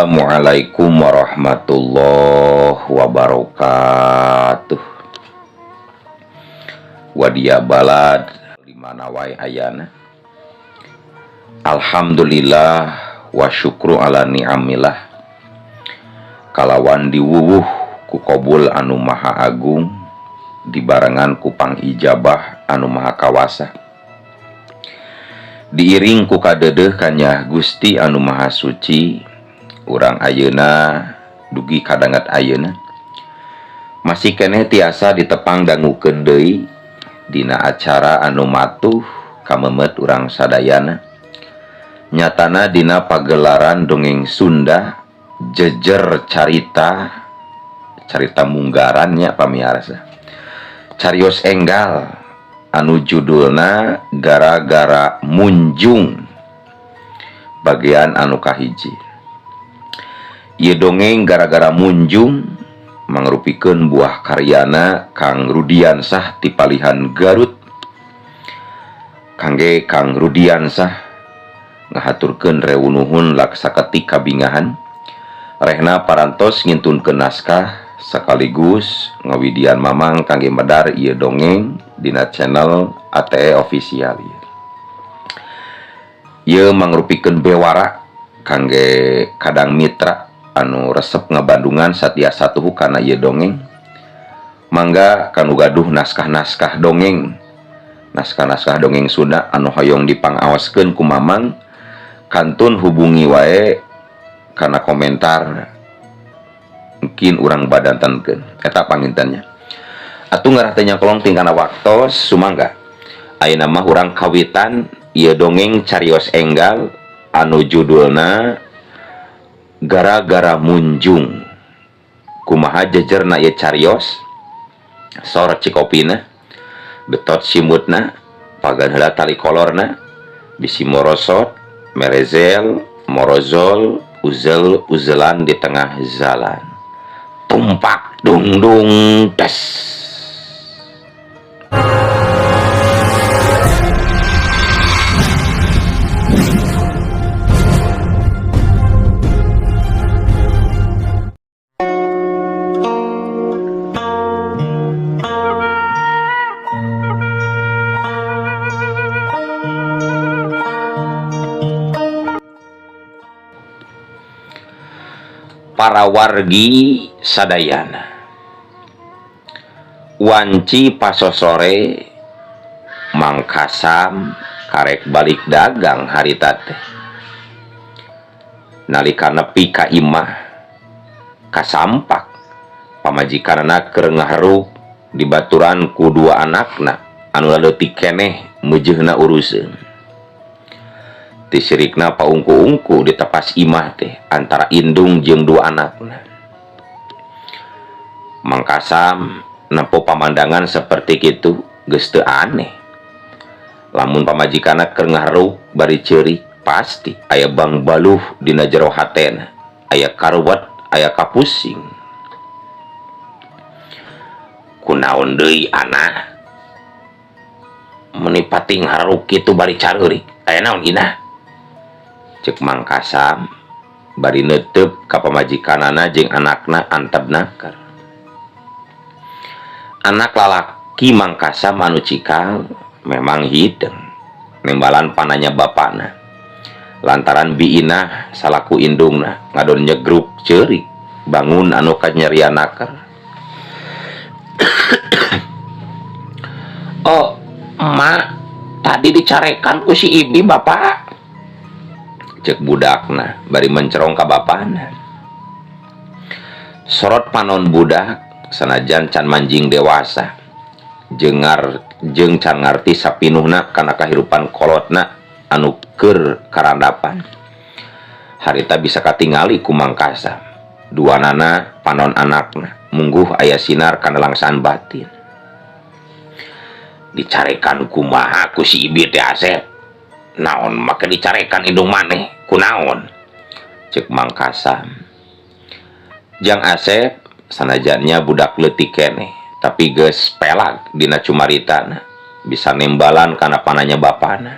Assalamualaikum warahmatullahi wabarakatuh. Wadia balad di mana wae ayana. Alhamdulillah wa syukru ala ni'amillah. Kalawan diwuwuh ku qabul anu maha agung dibarengan ku pangijabah anu maha kawasa. Diiring ku kadeudeuh kanyah Gusti anu maha suci. Urang ayeuna dugi kadanget ayeuna masih keneh tiasa ditepang dangukeun deui dina acara anu matuh kamemet urang sadayana, nyatana dina pagelaran dongeng Sunda jejer carita carita munggarannya pamiarsa carios enggal anu judulna Gara-gara Munjung bagian anu kahiji. Ieu dongeng Gara-gara Munjung mangrupikeun buah karyana Kang Rudiansah ti Palihan Garut. Kangge Kang Rudiansah ngahaturkeun reunuhun laksaketik kabingahan rehna parantos ngintunkeun naskah sekaligus ngawidian mamang kangge medar ieu dongeng dina channel ATE Official. Ieu mangrupikeun bewara kangge kadang mitra anu resep ngabandungan satiasa tuhu kana ieu dongeng. Mangga kanu gaduh naskah-naskah dongeng, naskah-naskah dongeng Sunda anu hoyong dipangaoskeun ku mamang, kantun hubungi wae kana komentar, mungkin urang badantankeun eta pangintennya. Atuh ngarah teh nyakolong tingkana waktos sumangga ayeuna mah urang kawitan ieu dongeng carios enggal anu judulna Gara-gara Munjung. Kumaha jejerna ieu carios, sor cikopina, betot simutna, pagan heula tali kolorna, bisi morosot merezel morozol uzel uzelan di tengah jalan, tumpak dung dung tes. Para wargi sadayana, wanci pasosore Mangkasam karek balik dagang harita teh. Nalika nepi ka imah kasampak pamajikanana keur ngahareup dibaturan ku dua anakna anu leutik keneh meujeuna uruseun. Tisirikna paungku-ungku di tepas imah teh antara indung jeung dua anakna. Mangkasam nempo pamandangan seperti kitu geus teu aneh. Lamun pamajikanna keur ngahareup bari ceurik pasti aya bang baluh dina jero hatena, aya karuwet, aya kapusing. Kunaon deui anak meuni pating hareup kitu bari careurik, aya naon inah? Cek Mangkasam bari neuteup ka pamajikanana jeung anakna antep naker. Anak lalaki Mangkasam anu cikal memang hideng nembalan pananya bapana lantaran biinah salaku indungna ngadon nyegruk ceurik bangun anu kanyerian naker. Oh emak tadi dicarekan ku si ibi bapak, cek budakna bari mencerong ka bapana. Sorot panon budak sanajan can manjing dewasa jeung can ngarti sapinuhna kana kahirupan kolotna anu keur karandapan. Harita bisa katingali ku Mangkasam duanana panon anakna mungguh aya sinar kana langsaan batin. Dicarekan kumaha ku si ibi teh Asep, naon make dicarekan indung maneh kunaon, cek Mangkasam. Jang Asep sanajannya budak leutik keneh tapi geus pelag dina cumaritana bisa nembalan kana pananya bapana.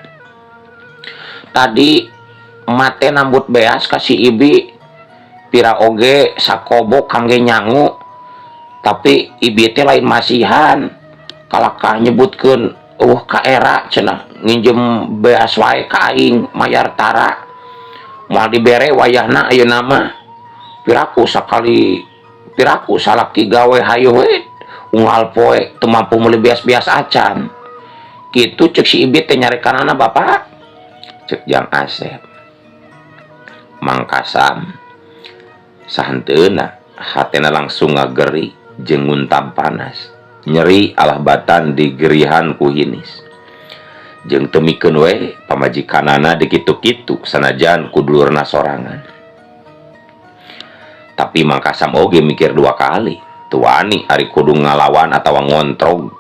Tadi mate nambut beas ka si ibi Pira oge sakobo kangge nyangu, tapi Ibi teh lain masihan. Kalakah nyebutkeun euweuh kaera cenah, nginjem beas wae ka aing mayar tara. Moal dibere wayahna ayeuna mah. Piraku sakali, piraku salaki gawe hayo we unggal poe teu mampu meuli beas-beas acan. Kitu cek si Ibi teh nyarekanana, Bapak, cek Jang Asep. Mang Kasam sahenteuna hatena langsung ngageri jeung nguntab panas. Nyeri alah batan digerihan ku hinis. Jeung teu mikeun we pamajikanana dikitu-kitu sanajan ku dulurna sorangan. Tapi Mang Kasam oge mikir dua kali. Teu wani ari kudu ngalawan atawa ngontrog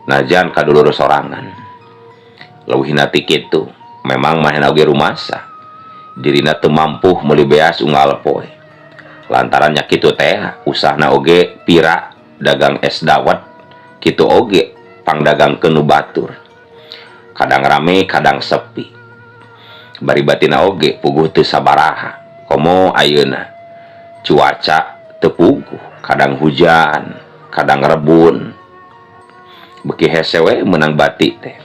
najan ka dulur sorangan. Leuwihna ti kitu, memang manehna oge rumasa. Dirina teu mampu meuli beas unggal poe. Lantaran nya kitu teh usahana oge pira dagang es dawet kitu oge pangdagangkeun nu batur. Kadang rame, kadang sepi. Bari batina oge puguh teu sabaraha. Komo ayeuna cuaca teu puguh, kadang hujan, kadang rebun. Beuki hese we meunang bati teh.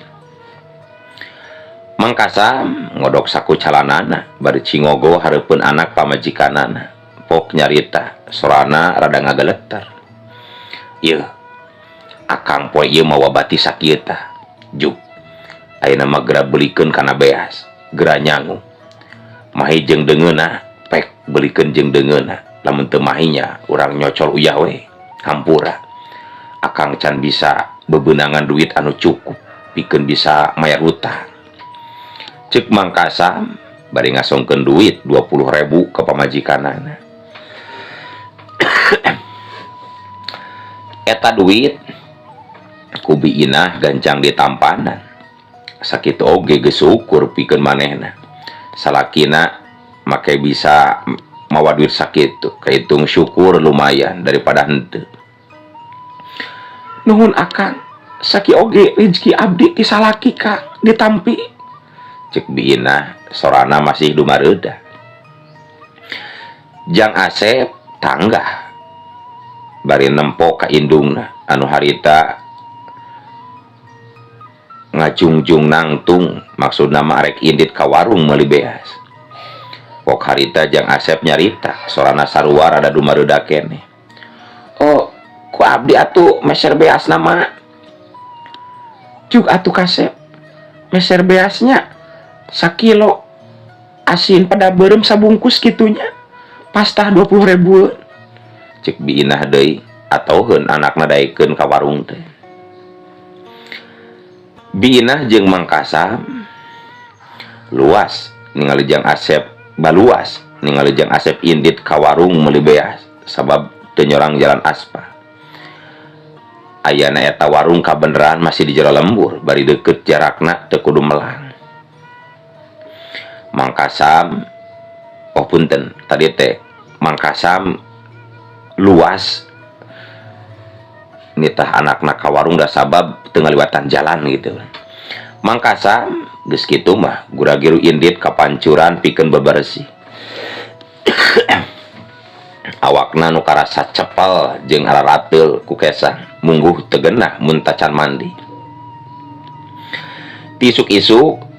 Mang Kasam ngodok saku calanana bari cingogo hareupeun anak pamajikanana. Pok nyarita sorana rada ngageleter. Yeuh, akang poe ieu mawa bati sakieu tah. Juk. Ayeuna mah geura beulikeun kana beas, geura nyangu. Mahi jeung deungeunna, pek beulikeun jeung deungeunna. Lamun teu mahinya urang nyocol uyah we. Hampura. Akang can bisa bebenangan duit anu cukup pikeun bisa mayar hutang. Cek Mang Kasam bari ngasongkeun duit 20.000 ka pamajikanana. Eta duit ku Bi Inah gancang ditampanan. Sakitu oge geus syukur pikeun manehna. Salakina make bisa mawa duit sakitu, kahitung syukur lumayan daripada henteu. Nuhun akang, saki oge rezeki abdi ti salaki ka ditampi. Cek Bi Inah sorana masih dumareudah. Jang Asep tanggah bari nempo ka indungna anu harita ngajungjung nangtung, maksudna mah arek indit ka warung meuli beas. Pok harita Jang Asep nyarita sorana sarua rada dumareudah keneh. Oh, ku abdi atuh meser beasna mah. Cuk atuh kasep. Meser beasnya sakilo asin pada beureum sabungkus kitunya. Pastah 20.000. Cek Bi Inah deui atoheun anakna daekeun ka warung teh. Bi Inah jeung Mang Kasam luas ningali Jang Asep baluas ningali Jang Asep indit ka warung meuli beas sabab teu nyorang jalan aspal. Ayana eta warung kabeneran masih di jero lembur bari deukeut jarakna teu kudu melang. Mang Kasam, oh punten, tadi teh Mang Kasam luas nitah anakna ka warung da sabab teu ngaliwatan jalan gitu. Mang Kasam geus kitu mah gura-giru indit ka pancuran pikeun bebersih. Awakna nu karasa cepel jeung ararateul ku kesang mungguh teu genah mun tacan mandi. Ti isuk-isuk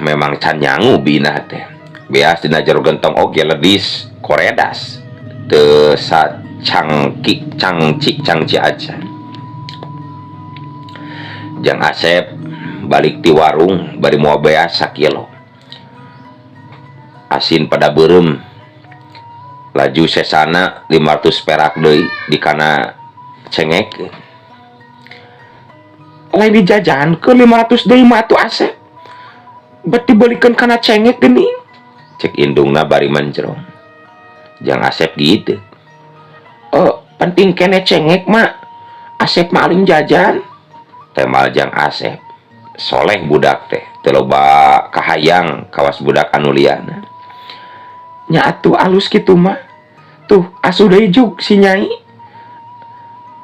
memang can nyangu Bi Inah teh. Beas dina jero gentong oge ledis koredas teu sacangki cangci cangci acan. Jang Asep balik ti warung bari mawa beas sakilo. Asin pada beureum laju sesana 500 perak deui dikana cengek. Lain dijajankeun 500 deui mah atuh Asep. Bet dibelikeun kana cengek geuning. Cek indungna bari menjerong. Jang Asep gitu. Oh, penting kene cengek mah. Asep mah aling jajan. Temal Jang Asep. Soleh budak teh, teu loba kahayang kawas budak anu liana. Nya atuh alus kitu mah. Tuh asuh deui jug si Nyai.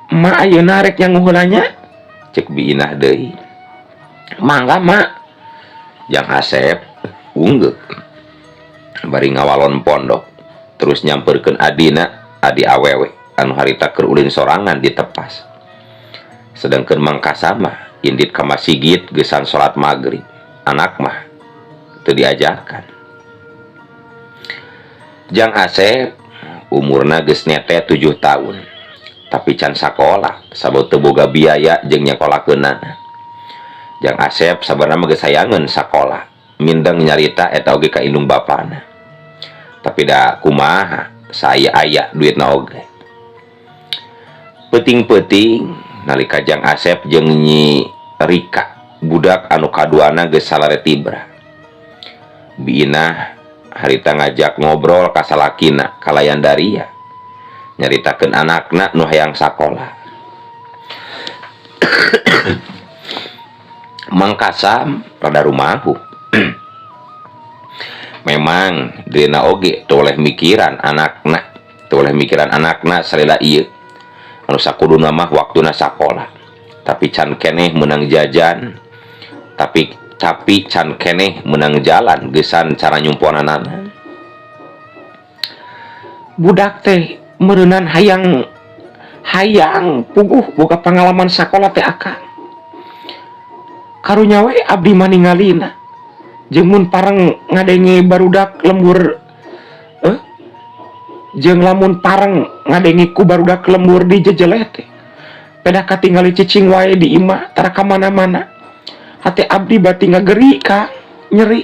Emak ayeuna rek nyangu heula nya. Cek Bi Inah deui. Mangga mak. Jang Asep unggeuk bari ngawalon pondok. Terus nyamperkeun adina, adi awewe anu harita keur ulin sorangan di tepas. Sedangkan Mang Kasam mah indit ka masigit geusan salat magrib. Anak mah teu diajakan. Jang Asep umurna geus nete 7 tahun. Tapi can sakola sabab teu boga biaya jeung nyakolakeunana. Jang Asep sabarna mah geus hayangeun sakola, mindeng nyarita eta oge ka indung bapana. Tapi da kumaha saya aya duitna oge. Peuting-peuting nalika Jang Asep jeung Nyi Rika budak anu kaduana geus salare tibra. Bi Inah harita ngajak ngobrol ka salakina kalayan daria. Nyaritakeun anakna nu hayang sakola. Mang Kasam rada rumahu. Memang dirina oge teu oleh mikiran anakna, teu oleh mikiran anakna salila ieu. Anu sakuduna mah waktuna sakola. Tapi can keneh meunang jajan, tapi can keneh meunang jalan geusan cara nyumponanana. Budak teh meureunan hayang puguh boga pangalaman sakola teh akang. Karunya we abdi mah ningalina. Jeung mun pareng ngadenge barudak lembur, jeung lamun pareng ngadenge ku barudak lembur di jejeleh teh. Pedah katingali cicing wae di imah tara ka mana-mana. Hate abdi bati ngageri ka nyeri.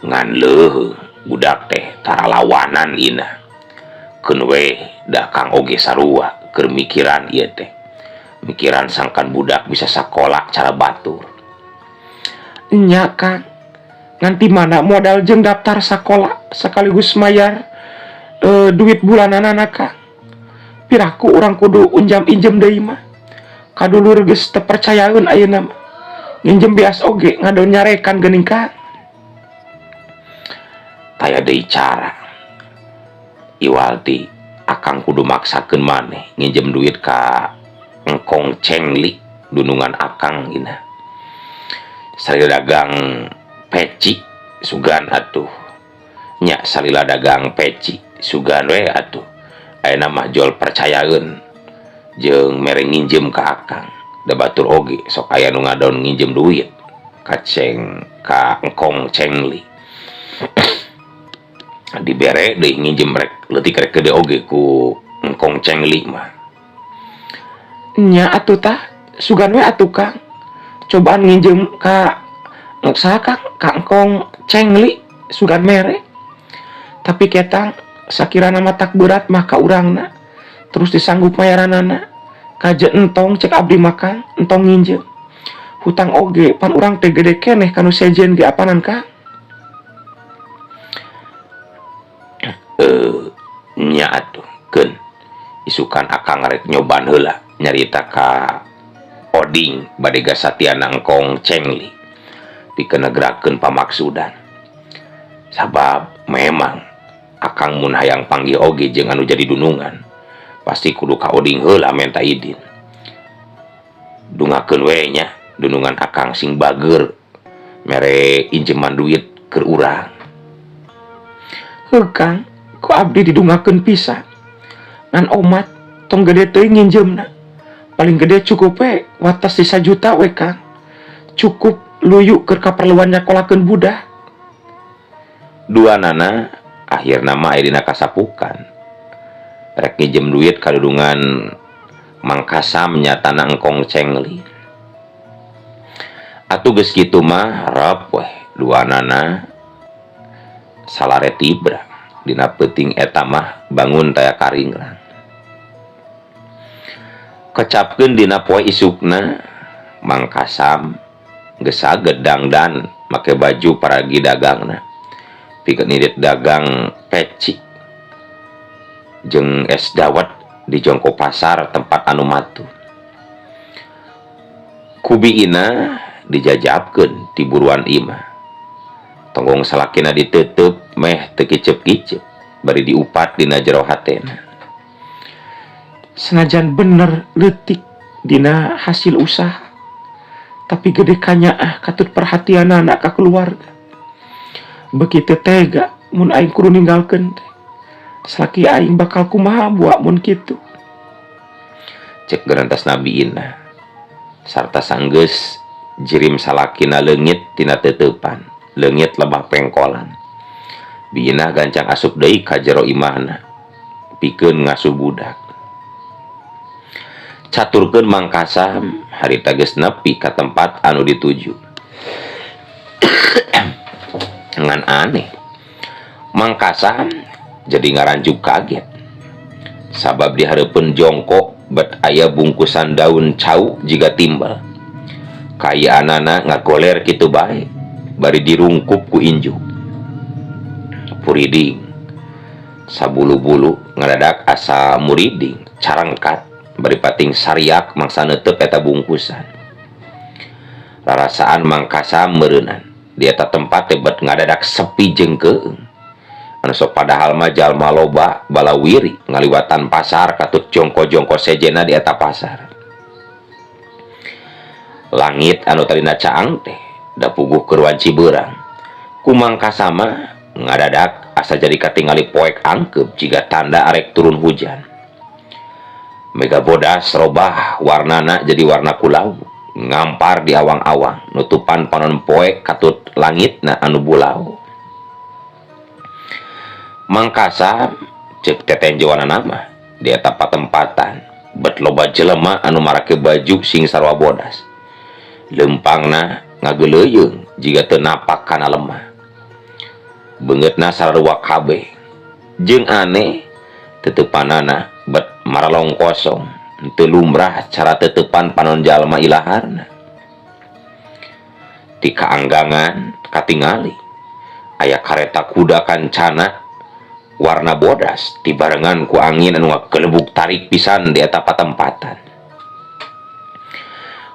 Ngan leuheuh budak teh tara lawanan ina. Keun we da Kang oge sarua keur mikiran ieu teh. Mikiran sangkan budak bisa sakola cara batur. Nya Kang, nganti mana modal jeung daftar sakola sekaligus mayar duit bulananana Kang. Piraku urang kudu unjam injem deui mah. Kadulur geus teu percayaeun ayeuna mah. Nginjem beas oge ngadon nyarekan geuning Kang. Taya deui cara. Iwalti akang kudu maksakeun maneh nginjem duit ka Engkong Cengli dunungan akang ina. Salila dagang peci sugan atuh. Nya salila dagang peci sugan we atuh. Ayeuna mah jol percayaeun jeung mere nginjem ka akang. Da batur oge sok aya nu ngadon nginjem duit ka ceng ka Engkong Cengli. Dibere deui nginjem rek leutik rek gede oge ku Engkong Cengli mah. Nya atuh tah sugan we atuh Kang. Cobaan nginjem ka saha Kang? Ka Engkong Cengli sugan mere. Tapi ketang sakirana mah tak berat mah ka urangna. Terus disanggup mayaranana. Kaje entong cek abdi mah Kang, entong nginjem. Hutang oge pan urang teh gede keneh kanu sejen ge apanan Kang? Nya atuh keun isukan akang rek nyoban heula nyarita ka Oding bade gasatiana Engkong Cengli pikeun negrakeun pamaksudan. Sabab memang akang mun hayang panggih oge jeung anu jadi dunungan pasti kudu ka Oding heula menta idin. Dungakeun we nya dunungan akang sing bager mere injeman duit keur urang. Heuh Kang, ku abdi didungakeun pisan. Ngan omat tong gede teuing nginjeumna. Paling gede cukup we watas di sajuta we Kang. Cukup luyu keur kaperluan nyakolakeun budak. Dua nana akhirna mah aya dina kasapukan. Rek nginjem duit ka dudungan Mang Kasam nyatana Engkong Cengli. Atuh geus kitu mah rep weh dua nana salare tibra. Dina peuting eta mah bangun taya karingrang. Kecapkeun dina poe isukna Mang Kasam geus saged dangdan make baju paragi dagangna. Pikeun nidit dagang peci jeung es dawet di jongko pasar tempat anu matuh. Ku Bi Inah dijajabkeun ti buruan imah. Tonggong salakina diteuteub meh teu kicep-kicep bari diupat dina jero hatena. Senajan bener leutik dina hasil usaha, tapi gede kanyaah katut perhatianana ka keluarga. Begitu tega Mun aing kudu ninggalkeun teh. Salaki aing bakal kumaha buak mun kitu. Cek gerentas Nabi Ina. Sarta sanggeus jirim salakina leungit tina teuteupan, leungit lebah pengkolan. Bi Inah gancang asup deui ka jero imahna. Pikeun ngasuh budak. Caturkeun Mang Kasam harita geus nepi ka tempat anu dituju. Ngan aneh, Mang Kasam jadi ngaranjuk kaget. Sabab di hareupeun jongko bet aya bungkusan daun cau jiga timbel. Kayaanana ngagoler kitu bae, bari dirungkup ku inju. Puriding sabulu-bulu ngadadak asa muriding carangkat bari pating sariak mangsa neuteuk eta bungkusan. Rarasaan Mang Kasam meureunan. Di eta tempat teh bet ngadadak sepi jeung keung. Anu sok padahal mah jalma loba balawiri ngaliwatan pasar katut jongko-jongko sejena di eta pasar. Langit anu tadina caang teh da puguh keur wanci beurang. Ku Mang Kasam mah ngadadak asa jadi katingali poek angkeup jiga tanda arek turun hujan. Mega bodas robah warnana jadi warna kulau. Ngampar di awang-awang nutupan panon poek katut langitna anu bulau. Mang Kasam ceuk tetenjoanana mah di eta patempatan bet loba jelema anu marake baju sing sarua bodas. Leumpangna ngageleuyeung jiga teu napak kana lemah. Beungeutna sarua kabeh. Jeung aneh teuteupanana bet maralong kosong. Teu lumrah cara teuteupan panon jalma ilaharna. Ti kaanggangan katingali aya kareta kuda kancana warna bodas dibarengan ku angin anu ngagelebug tarik pisan di eta patempatan.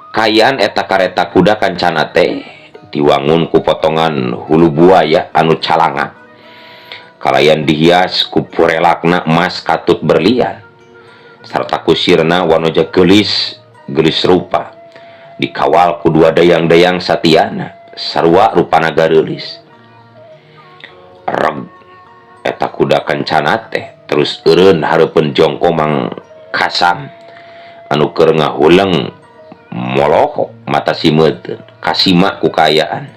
Kaayaan eta kareta kuda kancana teh diwangun ku potongan hulu buaya anu calangak. Kalayan dihias ku purelakna emas katut berlian. Sarta kusirna wanoja geulis, geulis rupa. Dikawal ku dua dayang-dayang satiana, sarua rupana gareulis. Reg eta kuda kancana teh terus eureun hareupeun jongko Mang Kasam anu keur ngahuleng molohok mata simeuteun kasima ku kaayaan.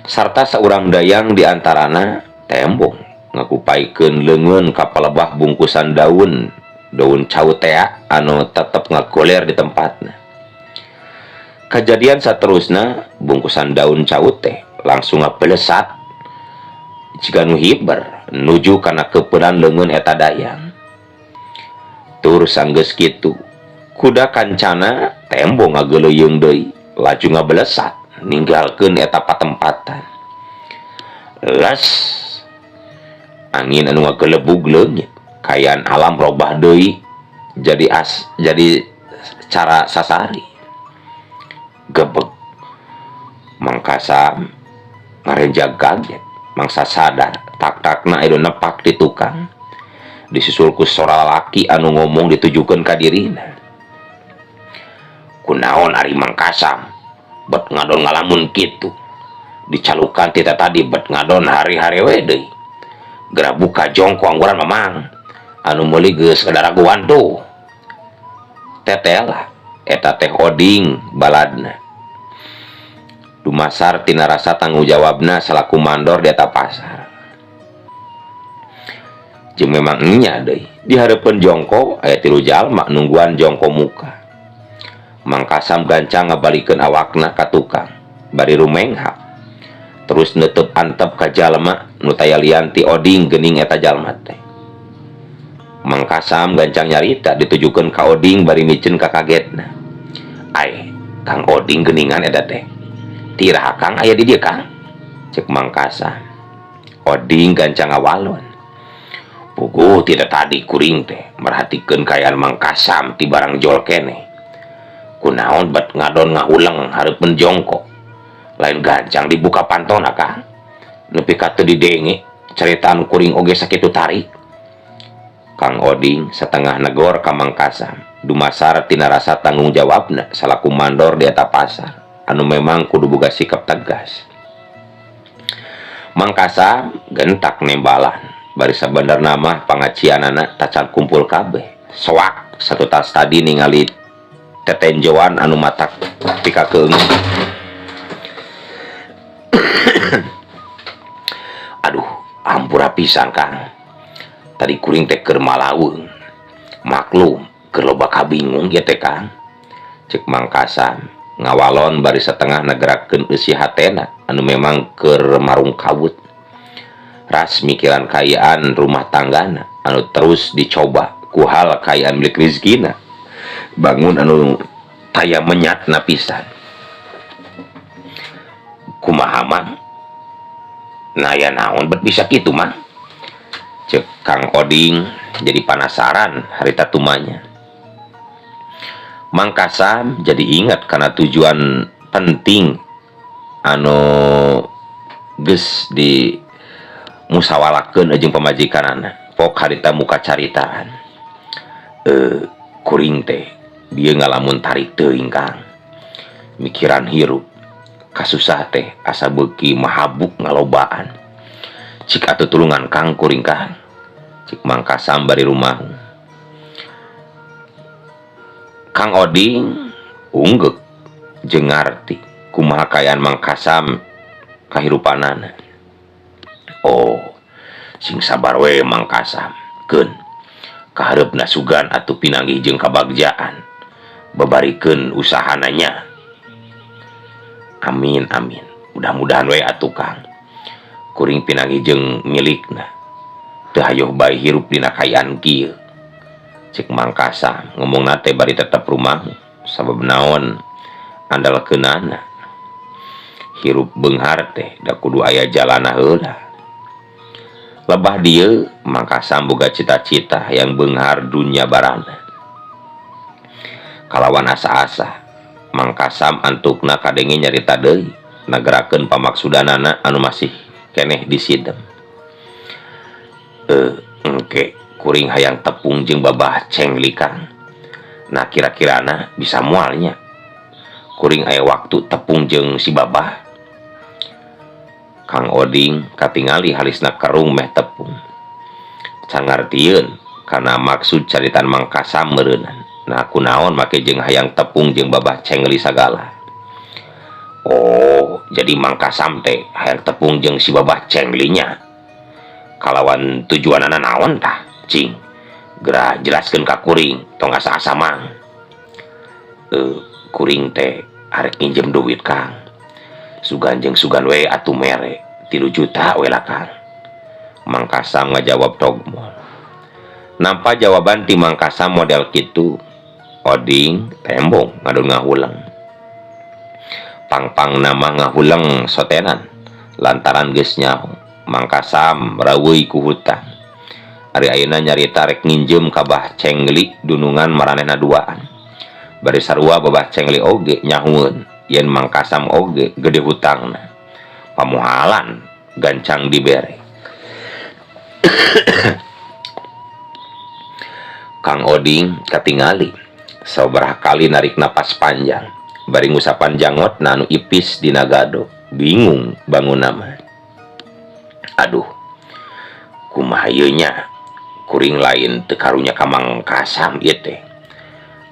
Sarta saurang dayang di antarana tembong ngakupaikeun leungeun ka palebah bungkusan daun, daun cau tea anu tetep ngagoler di tempatna. Kajadian saterusna bungkusan daun cau teh langsung ngabelesat jiga nu hiber nuju kana keupeungan leungeun eta dayang. Tur sanggeus kitu kuda kancana tembong ngageleuyeung deui laju ngabelesat ninggalkeun eta patempatan. Les angin anu ngagelebug leungit kaayaan alam robah deui jadi as jadi cara sasari. Gebeg Mang Kasam ngarenjag kaget mangsa sadar tak-takna aya nepak di tukang disusul ku sora lalaki anu ngomong ditujukeun ka dirina. Kunaon ari Mang Kasam bet ngadon ngalamun kitu dicalukan tita tadi bet ngadon hari-hari we deui. Geura buka jongko angguran mamang anu meuli geus kadaraguan tuh. Tetela eta teh Oding baladna. Dumasar tina rasa tanggung jawabna salaku mandor di eta pasar. Jeung memang enya deui di hareupeun jongko aya tilu jalma nungguan jongko muka. Mang Kasam gancang ngabalikeun awakna ka tukang bari rumenghap. Terus neuteub antep ka jalma nu taya lian ti Oding geuning eta jalma teh. Mang Kasam gancang nyarita ditujukeun ka Oding bari miceun ka kagetna. Ai, Kang Oding geuningan eta teh. Tiraha Kang aya di dieu Kang? Cek Mang Kasam. Oding gancang ngawalon. Puguh tidak tadi kuring teh merhatikeun kaayaan Mang Kasam ti barang jol keneh. Kunaon bet ngadon ngahuleng hareupeun jongko. Lain gancang dibuka pantona Kang. Nepi ka teu didenge caritaan kuring oge sakitu tarik. Kang Oding setengah negor ka Mang Kasam. Dumasar tina rasa tanggung jawabna salaku mandor di eta pasar anu memang kudu boga sikap tegas. Mang Kasam gentak nembalan bari sabenerna mah pangacianana tacan kumpul kabeh soak satutas tadi ningali tetenjoan anu matak pikakeung. Aduh ampura pisan Kang tadi kuring teh keur malaweung maklum keur loba kabingung ieu teh Kang cek Mang Kasam ngawalon bari satengah nagerakeun eusi hatena anu memang keur marung kawut ras mikiran kaayaan rumah tanggana anu terus dicoba ku hal kaayaan milik rizkina bangun anu taya menyatna pisan kumaha Mang naya naon bet bisa kitu Mang cek Kang Oding jadi panasaran harita tumanya. Mang Kasam jadi ingat karena tujuan penting anu geus di musawalakeun jeung pamajikanana pok harita muka caritaan kuring teh bieu ngalamun tarik teuing Kang mikiran hirup kasusah teh asa beuki mahabuk ngalobaan cik atuh tulungan Kang kuring Kang cik Mang Kasam bari rumah. Kang Oding unggeuk jeung ngarti kumaha kaayaan Mang Kasam kahirupanana. Oh, sing sabar we Mang Kasam keun kahareupna sugan atuh pinanggih jeung kabagjaan babarikeun usahana nya. Amin amin. Mudah-mudahan we atuh Kang kuring pinanggih jeung milikna teu hayoh bae hirup dina kaayaan kieu. Cek Mang Kasam ngomongna teh bari tetep rumah sabab naon andalkeunana hirup beunghar teh da kudu aya jalana heula. Lebah dieu Mang Kasam boga cita-cita yang beunghar dunya barana. Kalawan asa-asa Mang Kasam antukna kadenge nyarita deui nagerakeun pamaksudanana anu masih keneh disidem. Engke kuring hayang tepung jeung babah cengli Kang. Nah kira-kirana bisa mualnya kuring aya waktu tepung jeung si babah. Kang Oding katingali halisna kerung meh tepung. Can ngartieun kana maksud caritan Mang Kasam meureunnan. Nah kunaon make jeung hayang tepung jeung babah cengli sagala. Oh, jadi Mang Kasam teh hayang tepung jeung si babah cenglinya. Kalawan tujuanana naon tah? Cing, geura jelaskeun ka kuring, tong asa-asa Mang. Kuring teh arek nginjem duit Kang. Sugan jeung sugan we atuh mere 3 juta we lah Kang. Mang Kasam ngajawab togmol. Nampa jawaban ti Mang Kasam model kitu, Oding tembong ngadon ngahuleng. Pangpang nama ngahuleng sotenan lantaran geus nyaho Mang Kasam raweuy ku hutang. Ari ayeuna nyarita rek nginjem ka Bah Cengli dunungan maranehna duaan. Bari sarua babah Cengli oge nyahueun yen Mang Kasam oge gede hutangna. Pamohalan gancang dibere. Kang Oding katingali sabaraha kali narik napas panjang bari ngusapan jangotna anu ipis dina gado. Bingung bangunna mah. Aduh, kumaha ieu nya? Kuring lain teu karunya ka Mang Kasam ieu teh.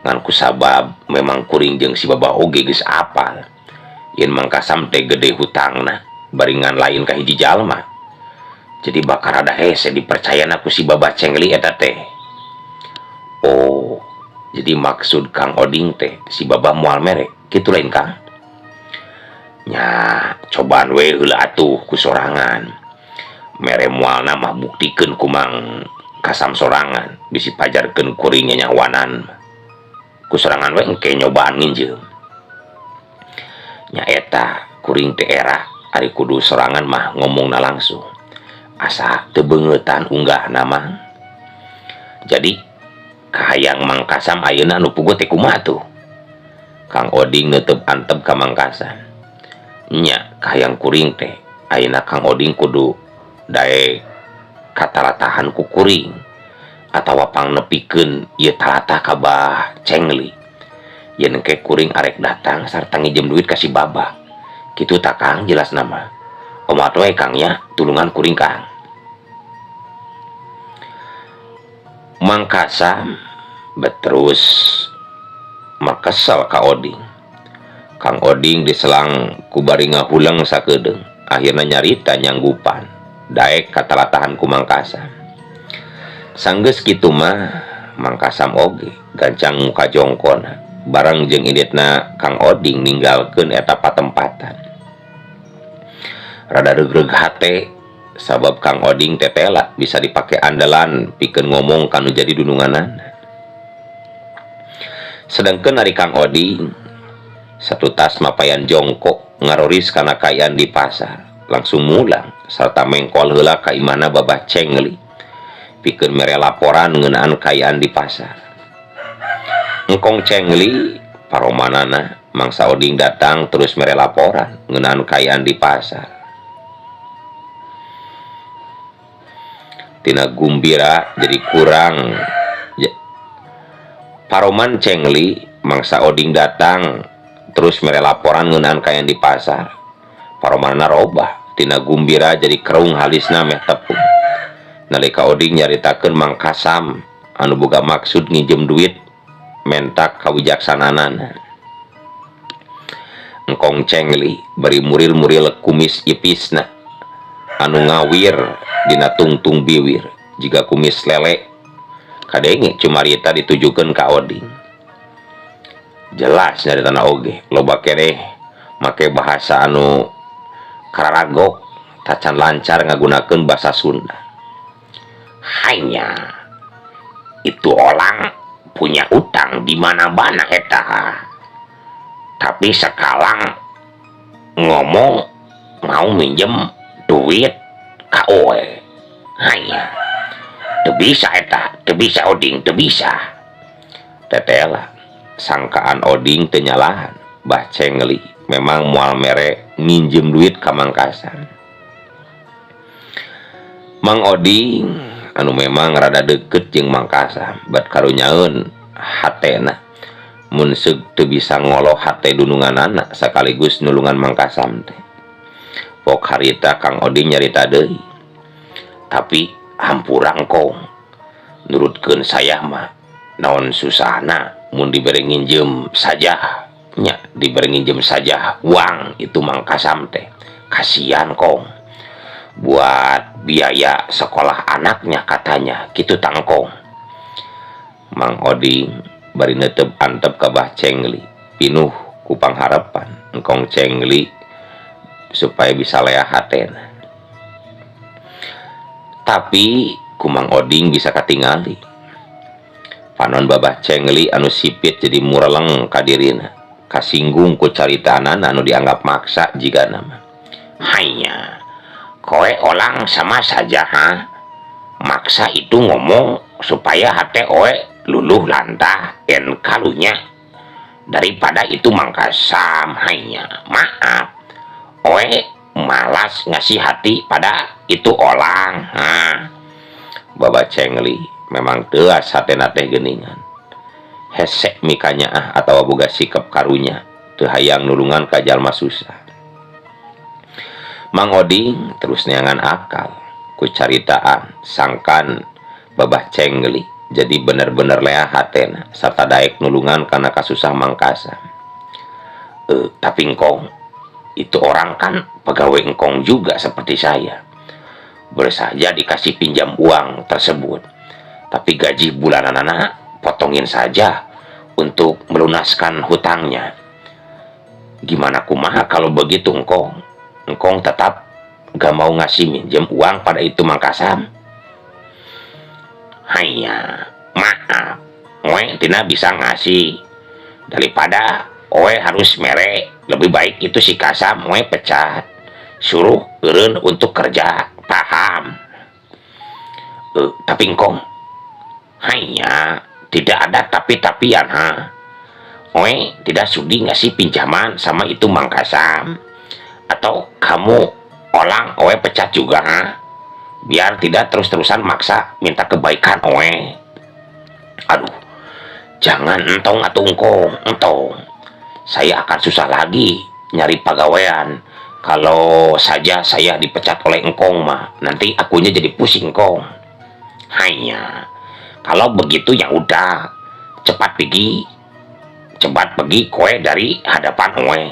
Ngan kusabab memang kuring jeung si babah oge geus apal yen Mang Kasam teh gede hutangna bari ngan lain ka hiji jalma. Jadi bakal rada hese dipercayana ku si babah cengli eta teh. Oh, jadi maksud Kang Oding teh si babah moal mere kitu lain Kang? Nya cobaan we heula atuh ku sorangan. Mere moalna mah buktikeun ku Mang Kasam sorangan bisi pajarkeun kuring nyawanan. Ku sorangan we engke nyobaan nginjeum. Nya eta kuring teh era ari kudu sorangan mah ngomongna langsung. Asa teu beungeutan unggahna mah. Jadi kahayang Mang Kasam ayeuna nu puguh teh kumaha tuh? Kang Oding neuteub antep ka Mang Kasam. Nya kahayang kuring teh ayeuna Kang Oding kudu daek katalatahan ku kuring atawa pangnepikeun ieu talatah ka Bah Cengli. Yen engke kuring arek datang sarta nginjem duit ka si Babah. Kitu tah Kang jelasna mah. Omat we Kang nya tulungan kuring Kang. Mang Kasam beterus makesel ka Oding. Kang Oding diselang ku bari ngahuleng sakedeung akhirna nyarita nyanggupan daek katalatahan ku Mang Kasam. Sanggeus kitu mah Mang Kasam oge gancang muka jongkona bareng jeung inditna Kang Oding ninggalkeun eta patempatan. Rada regreg hate sabab Kang Oding tetela bisa dipake andalan pikeun ngomong kanu jadi dununganana. Sedengkeun ari Kang Oding satutas mapayan jongkok ngaroris kana kaayaan di pasar langsung mulang sarta mengkol heula ka imahna Babah Cengli pikeun mere laporan ngeunaan kaayaan di pasar. Engkong Cengli paromanana mangsa Oding datang terus mere laporan ngeunaan kaayaan di pasar. Tina gumbira jadi kurang. Paroman Cengli mangsa Oding datang terus mere laporan ngeunaan kaayaan di pasar. Paromanana robah tina gumbira jadi kerung halisna meh tepung. Nalika Oding nyaritakeun Mang Kasam anu boga maksud nginjem duit mentak kawijaksanaanana. Engkong Cengli bari muril-muril kumis ipisna anu ngawir dina tungtung biwir jiga kumis lele kadenge cumarita ditujukeun ka Oding. Jelas nyaritana oge loba keneh make bahasa anu kararagok tacan lancar ngagunakeun bahasa Sunda. Hanya itu orang punya utang di mana-mana eta. Tapi sekarang ngomong mau minjem duit ka oe. Hanya teu bisa eta, teu bisa Oding, teu bisa. Tetela sangkaan Oding teu nyalahan. Bah Cengli memang moal mere minjem duit ka Mang Kasam. Mang Oding anu memang rada deket jeung Mang Kasam bat karunyaeun hatena mun seug teu bisa ngoloh hate dununganana sakaligus nulungan Mang Kasam teh. Pok harita Kang Oding nyarita deui. Tapi hampura engkong nurutkeun saya mah naon susahna mun dibere nginjem saja nya dibere nginjem saja uang itu Mang Kasam teh. Kasihan kong buat biaya sekolah anaknya katanya gitu tangkong. Mang Oding bari netep antep ka Bah Cengli pinuh ku pangharapan engkong Cengli supaya bisa leah hatena. Tapi ku Mang Oding bisa katingali panon Babah Cengli anu sipit jadi mureleng ka dirina kasinggung ku caritaanana anu dianggap maksa jigana mah. Hanya koe orang sama saja ha maksa itu ngomong supaya hate oe luluh lantah en kalunya daripada itu Mang Kasam. Hanya maaf oe malas ngasih hati pada itu orang ha. Baba Cengli memang teas hatena teh geuningan hesek mikanya ah atawa boga sikap karunya teu hayang nulungan ka jalma susah. Mang Oding terus neangan akal ku caritaan sangkan Babah Cengli jadi bener-bener leah hatena sarta daek nulungan kana kasusah Mang Kasam. Tapi engkong itu orang kan pegawai engkong juga seperti saya. Boleh saja dikasih pinjam uang tersebut, tapi gaji bulananana potongin saja untuk melunaskan hutangnya. Gimana kumaha kalau begitu engkong? Engkong tetap gak mau ngasih minjem uang pada itu Mang Kasam? Hanya maaf, oe tidak bisa ngasih. Daripada oe harus mere, lebih baik itu si Kasam oe pecat, suruh eureun untuk kerja, paham? Tapi engkong, hanya tidak ada tapi-tapian ha. Oe tidak sudi ngasih pinjaman sama itu Mang Kasam. Atau kamu orang oe pecat juga ha? Biar tidak terus-terusan maksa minta kebaikan oe. Aduh, jangan entong atau engkong, entong. Saya akan susah lagi nyari pagawean. Kalau saja saya dipecat oleh engkong mah, nanti akunya jadi pusing, Kong. Hanya kalau begitu ya udah, cepat pergi, cepat pergi kowe dari hadapan kowe.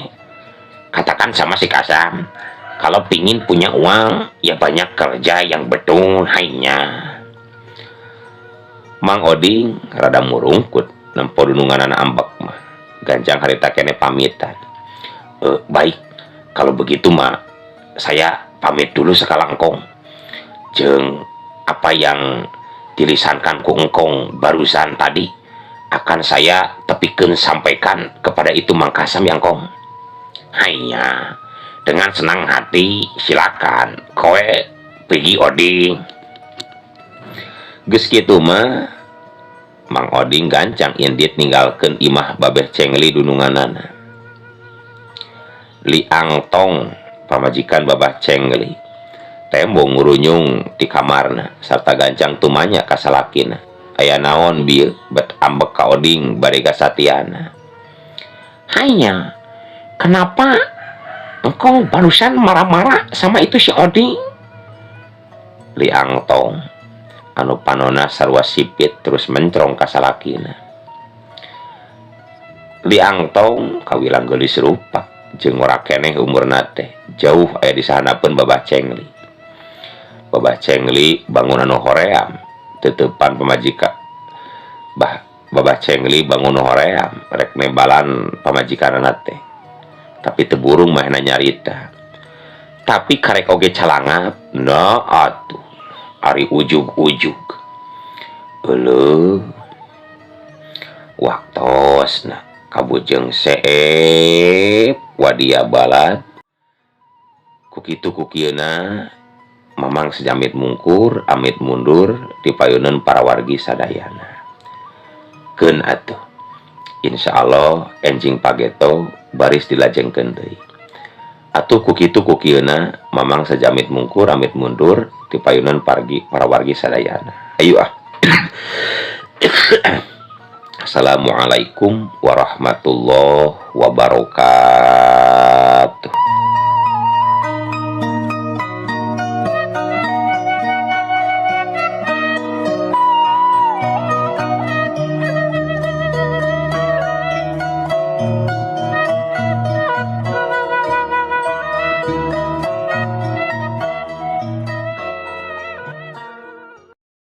Katakan sama si Kasam, kalau pingin punya uang ya banyak kerja yang betul hanya. Mang Oding rada murungkut nempo dununganana ambek mah. Gancang harita keneh pamitan. "E, baik, kalau begitu mah saya pamit dulu sekarang, Kong. Jeng apa yang dilisankan ku engkong barusan tadi akan saya tepikeun sampaikan kepada itu Mang Kasam yang Kong." "Hanya dengan senang hati, silakan kowe pergi, Oding." Geus kitu mah Mang Oding gancang indit ninggalkeun imah Babeh Cengli dununganana. Liang Tong, pamajikan Babah Cengli, tembong ngurunyung di kamarna sarta gancang tumanya ka salakina, "Aya naon bieu bet ambek ka Oding bari gasatiana?" "Hanya kenapa engkau barusan marah-marah sama itu si Oding?" Liang Tong anu panona sarua sipit terus mencrong ka salakina. Liang Tong kawilang geulis rupa jeung ngora keneh umurna teh jauh aya di sahanapeun Babah Cengli. Babah Cengli bangun anu hoream teuteupan pamajikan. Bah, Babah Cengli bangun hoream rek nembalan pamajikanana teh, tapi teu burung mahna nyarita. Tapi karek oge calangap nah atuh ari ujug-ujug. Euleuh, waktosna kabujeng seep wadia balad. Ku kitu ku kieuna Mamang sejamit mungkur amit mundur dipayuneun para wargi sadayana. Keun atuh, insyaallah enjing pageto baris dilajengkeun deui. Atuh ku kitu ku kieuna Mamang sejamit mungkur amit mundur dipayuneun pargi para wargi sadayana. Ayo ah. Assalamualaikum warahmatullahi wabarakatuh.